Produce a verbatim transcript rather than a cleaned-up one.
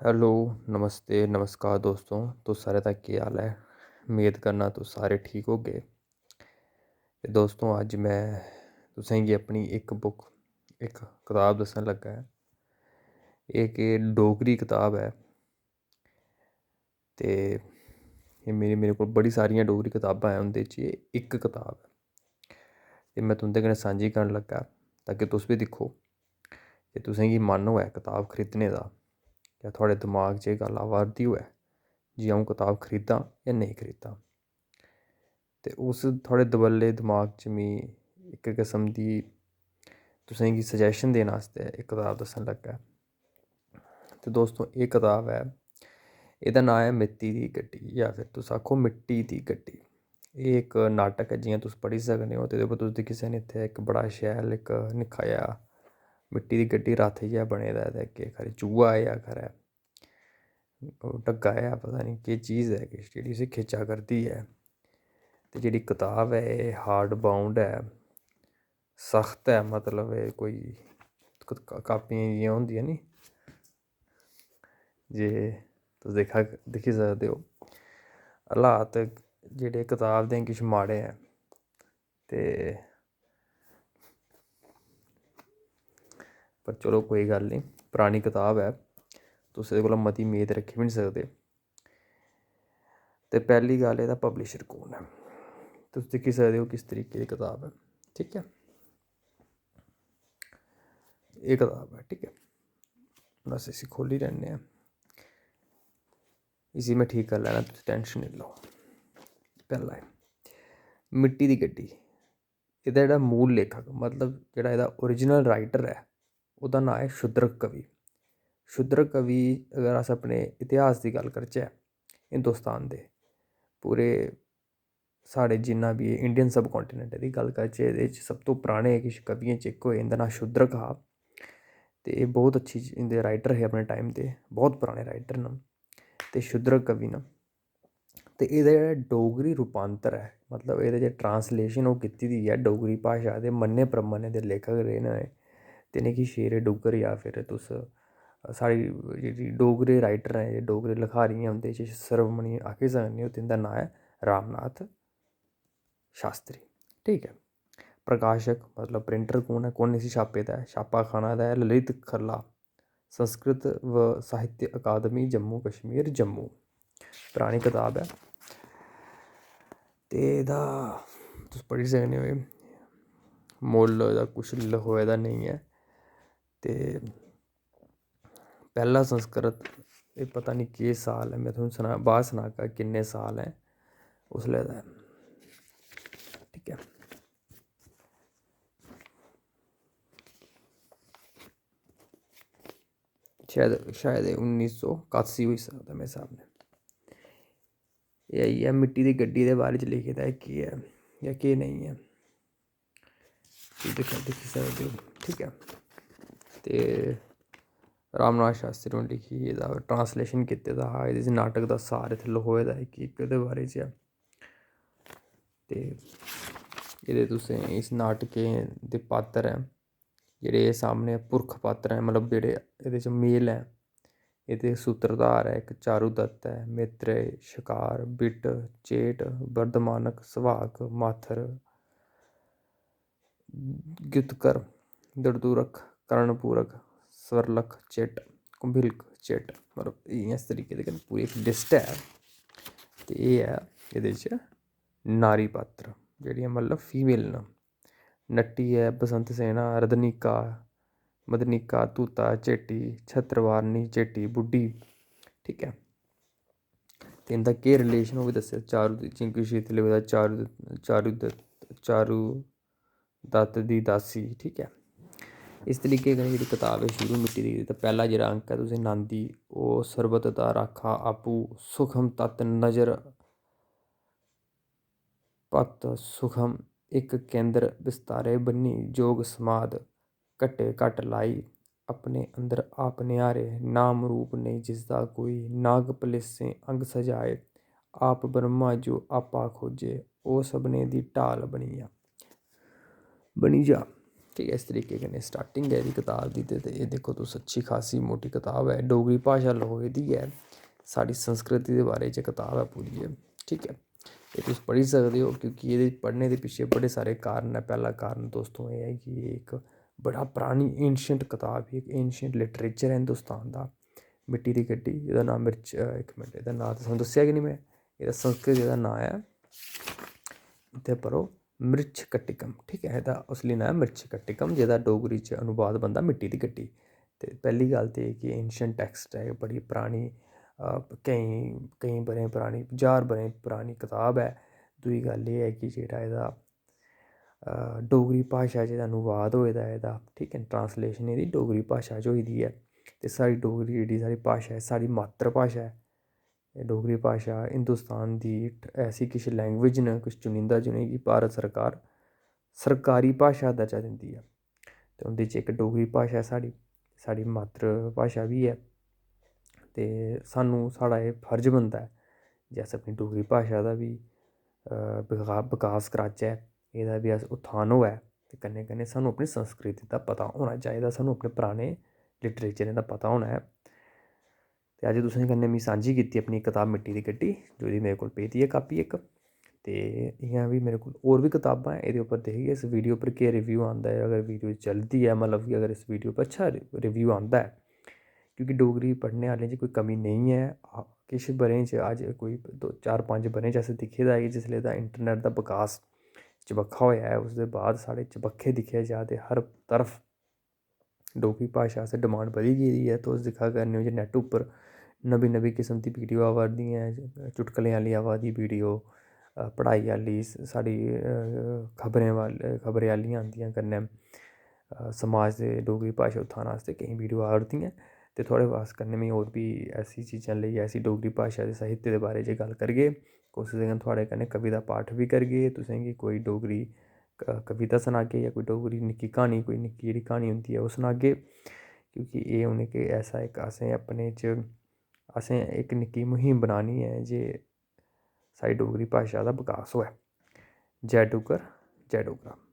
Hello, नमस्ते, नमस्कार दोस्तों, तुस सारे दा केह् हाल ऐ? मेद करना तुस सारे ठीक होगे। ते दोस्तों, अज्ज में तुसेंगी अपनी इक book, इक कताब दस्सन लगा ऐ। एह् इक डोगरी कताब ऐ ते एह् मेरी, मेरे कोल बड़ी सारियां डोगरी कताबां ऐ, उं'दे च एह् इक कताब ऐ। ते में तुं'दे कन्नै सांझी करन लगा ताकि तुस बी दिक्खो, जे तुसेंगी मन होऐ कताब खरीदने दा, जां थुआढ़े दमाग च एह् गल्ल आवा 'रदी होऐ जे अ'ऊं कताब खरीदां जां नेईं खरीदां। ते उस थुआढ़े दबल्ले दमाग च मी इक किस्म दी तुसेंगी suggestion देने आस्तै इक कताब दस्सन लगा। ते दोस्तो, एह् कताब ऐ, एह्दा नांऽ ऐ मित्ती दी गड्डी, जां फिर तुस आखो मिट्टी दी गड्डी। एह् इक नाटक ऐ, जि'यां तुस पढ़ी सकने ओ, ते एह्दे पर तुस दिक्खी सकने, इत्थै इक बड़ा शैल इक निक्का जेहा मिट्टी दी गड्डी, रथ जेहा बने दा ऐ, ते अग्गें खरै चूहा ऐ जां खरै ओह् ढग्गा ऐ, पता निं केह् चीज़ ऐ किश, जेह्ड़ी उसी खिच्चा करदी ऐ। ते जेह्ड़ी कताब ऐ, एह् hard bound ऐ, सख्त ऐ, मतलब एह् कोई क-, क-, कापियां जि'यां होंदियां नी, जे तुस दिक्खा, दिक्खी सकदे ओ हालात जेह्ड़े कताब दे किश माड़े ऐ। ते पर चलो, कोई गल्ल निं, परानी कताब ऐ, तुस एह्दे कोला मती मेद रक्खी बी निं सकदे। ते पैह्ली गल्ल, एह्दा publisher कु'न ऐ? तुस दिक्खी सकदे ओ किस तरीके दी कताब ऐ, ठीक ऐ? एह् कताब ऐ, ठीक ऐ? बस इसी खोह्ल्ली लैन्ने आं, इसी में ठीक करी लैना, तुस tension निं लैओ। पैह्ला ऐ मिट्टी दी गड्डी। एह्दा जेह्ड़ा मूल लेखक, मतलब जेह्ड़ा एह्दा original writer ऐ, ओह्दा नांऽ ऐ शूद्रक कवि। शूद्रक कवि, अगर अस अपने इतिहास दी गल्ल करचै हिंदुस्तान दे, पूरे साढ़े जिन्ना बी Indian subcontinent दी गल्ल करचै, एह्दे च सब तों पराने किश कवियें च इक होए, इं'दा नांऽ शूद्रक हा। ते एह् बहुत अच्छी च-, इं'दे writer हे अपने time दे, बहुत पराने writer न ते शूद्रक कवि न। ते एह्दा जेह्ड़ा डोगरी रूपांतर ऐ, मतलब एह्दे च translation ओह् कीती दी ऐ डोगरी भाशा दे मन्ने परमन्ने दे लेखक रेह् न एह्। ते इ'नेंगी शेरे डुग्गर जां फिर तुस साढ़ी जेह्ड़ी डोगरी writer ऐ, जेह्ड़े डोगरी लखारी ऐ, उं'दे च शिरोमणि आक्खी सकने ओ। ते इं'दा नांऽ ऐ रामनाथ शास्त्री, ठीक ऐ। प्रकाशक मतलब printer कु'न ऐ, कु'न इसी छापे दा ऐ? छापाखाना दा ऐ ललित कला संस्कृत व साहित्य अकादमी जम्मू कश्मीर जम्मू। परानी कताब ऐ ते एह्दा तुस पढ़ी सकने ओ। एह् मुल्ल एह्दा कुछ लखोए दा नेईं ऐ ते पैह्ला संस्कृत, एह् पता निं केह् साल ऐ, में तुसेंगी सना-, बाद सनागा किन्ने साल ऐ उसलै दा ऐ, ठीक ऐ। शायद, शायद एह् उन्नी सौ कासी होई सकदा मेरे स्हाब नै। एह् आई गेआ मिट्टी दी गड्डी दे बारे च लिखे दा ऐ, केह् ऐ जां केह् नेईं ऐ, तुस दिक्खी, दिक्खी सकदे ओ, ठीक ऐ। ते रामनाथ शास्त्री होरें लिखी, एह्दा translation कीते दा हा, एह्दे च नाटक दा सार इत्थै लखोए दा ऐ कि इक एह्दे बारे च ऐ। ते एह्दे तुसें इस नाटकें दे पात्तर ऐ जेह्ड़े सामनै पुरख पात्तर ऐ, मतलब जेह्ड़े एह्दे च male ऐ, एह्दे सूत्रधार ऐ इक चारुदत्त ऐ, मैत्रेय, शकार, बिट, चेट, वर्धमानक, सवाहक, माथर, द्युतकर, दड़दूरक, कर्णपूरक, स्वरलक, चेट, कुंभिलक, चेट, मतलब इ'यां इस तरीके दे कन्नै पूरी इक list ऐ। ते एह् ऐ एह्दे च नारी पात्र, जेह्ड़ियां मतलब female न। नट्टी ऐ, बसंत सेना, रदनिका, मदनिका, तूता, चेटी, छत्रवारनी, चेटी, बुड्ढी, ठीक ऐ। ते इं'दा केह् relation, ओह् बी दस्सेआ। चारू दी, जि'यां कि शीतल होए दा चारू, चारू द-, चारू दत्त दी दासी, ठीक ऐ। इस तरीके कन्नै जेह्ड़ी कताब ऐ शुरू मिट्टी दी, ते पैह्ला जेह्ड़ा अंक ऐ तुसें नांदी, ओह् सरबत दा राखा आपूं सूखम तत्त नजर पत्त सूखम इक केंदर विस्तारे बन्नी जोग समाध घट्टे घट्ट लाई। अपने अंदर आप निहारे नाम रूप नेईं जिसदा कोई। नाग पलेसें अंग सजाए आप ब्रह्मा जो आपा खोजे। ओह् सभनें दी ढाल बनी जा, बनी जा। ठीक ऐ, इस तरीके कन्नै starting ऐ एह्दी कताब दी। ते, ते एह् दिक्खो तुस, अच्छी खासी मोटी कताब ऐ, डोगरी भाशा लखोई दी ऐ, साढ़ी संस्कृति दे बारे च कताब ऐ पूरी एह्, ठीक ऐ। एह् तुस पढ़ी सकदे ओ, क्योंकि एह्दे पढ़ने दे पिच्छें बड़े सारे कारण न। पैह्ला कारण दोस्तो एह् ऐ कि एह् इक बड़ा परानी ancient कताब ही, इक ancient literature ऐ हिंदुस्तान दा, मिट्टी दी गड्डी। एह्दा नांऽ मिर्च, अ, इक मिंट, एह्दा नांऽ ते तुसें दस्सेआ गै निं में, एह्दा संस्कृत एह्दा नांऽ ऐ, इत्थै पढ़ो, मृच्छकटिकम, ठीक ऐ, एह्दा असली नांऽ ऐ मृच्छकटिकम, जेह्दा डोगरी च अनुवाद बनदा मिट्टी दी गड्डी। ते पैह्ली गल्ल ते एह् कि ancient text ऐ, एह् बड़ी परानी, अ, केईं, केईं ब'रें परानी, ज्हार ब'रें परानी कताब ऐ। दूई गल्ल एह् ऐ कि जेह्ड़ा एह्दा, अ, डोगरी भाशा च एह्दा अनुवाद होए दा ऐ एह्दा, ठीक ऐ, translation एह्दी डोगरी भाशा च होई दी ऐ। ते साढ़ी डोगरी जेह्ड़ी साढ़ी भाशा ऐ, साढ़ी मात्तर भाशा ऐ। एह् डोगरी भाशा हिंदुस्तान दी ऐसी किश language न, किश चुनिंदा, जि'नेंगी भारत सरकार सरकारी भाशा दा दर्जा दिंदी ऐ। ते उं'दे च इक डोगरी भाशा ऐ साढ़ी, साढ़ी मात्तर भाशा बी ऐ। ते सानूं, साढ़ा एह् फर्ज बनदा ऐ जे अस अपनी डोगरी भाशा दा बी, अ, बका-, बकास कराचै, एह्दा बी अस उत्थान होऐ। ते कन्नै कन्नै सानूं अपनी संस्कृति दा पता होना चाहिदा, सानूं अपने पराने literature दा पता होना ऐ। ते अज्ज तुसें कन्नै में सांझी कीती अपनी कताब मिट्टी दी गड्डी, जेह्दी मेरे कोल पेदी ऐ copy इक। ते इ'यां बी मेरे कोल होर बी कताबां ऐ, एह्दे उप्पर दिखगे इस video उप्पर केह् review आंदा ऐ। अगर video चलदी ऐ, मतलब कि अगर इस video उप्पर अच्छा review आंदा ऐ, क्योंकि डोगरी पढ़ने आह्लें च कोई कमी नेईं ऐ। आ, किश ब'रें च, अज्ज कोई दो, चार, पंज ब'रें च असें दिक्खे दा ऐ कि जिसलै दा internet दा बकास चबक्खा होएआ ऐ, उसदे बाद साढ़े चबक्खे दिक्खेआ जा ते हर तरफ डोगरी भाशा आस्तै demand बधी गेदी ऐ। तुस दिक्खा करने ओ जे net उप्पर नमीं नमीं किस्म दी video आवा दियां ऐ, चुटकलें आह्ली आवा दी video, अ, पढ़ाई आह्ली, स-, साढ़ी, अ, खबरें वाल-, खबरें आह्लियां आंदियां कन्नै, अ, समाज दे डोगरी भाशा उत्थान आस्तै केईं video आवा दियां। ते थुआढ़े पास कन्नै में होर बी ऐसी चीजां लेइयै, ऐसी डोगरी भाशा दे साहित्य दे बारे च गल्ल करगे। कुसै दिन थुआढ़े कन्नै कविता पाठ बी करगे, तुसेंगी कोई डोगरी क-, कविता सनागे जां कोई डोगरी निक्की क्हानी, कोई निक्की जेह्ड़ी क्हानी होंदी ऐ, ओह् सनागे। क्योंकि एह् हून इक ऐसा इक असें अपने च, असें इक निक्की मुहिम बनानी ऐ जे साढ़ी डोगरी भाशा दा बकास होऐ। जै डुग्गर, जै डोगरा।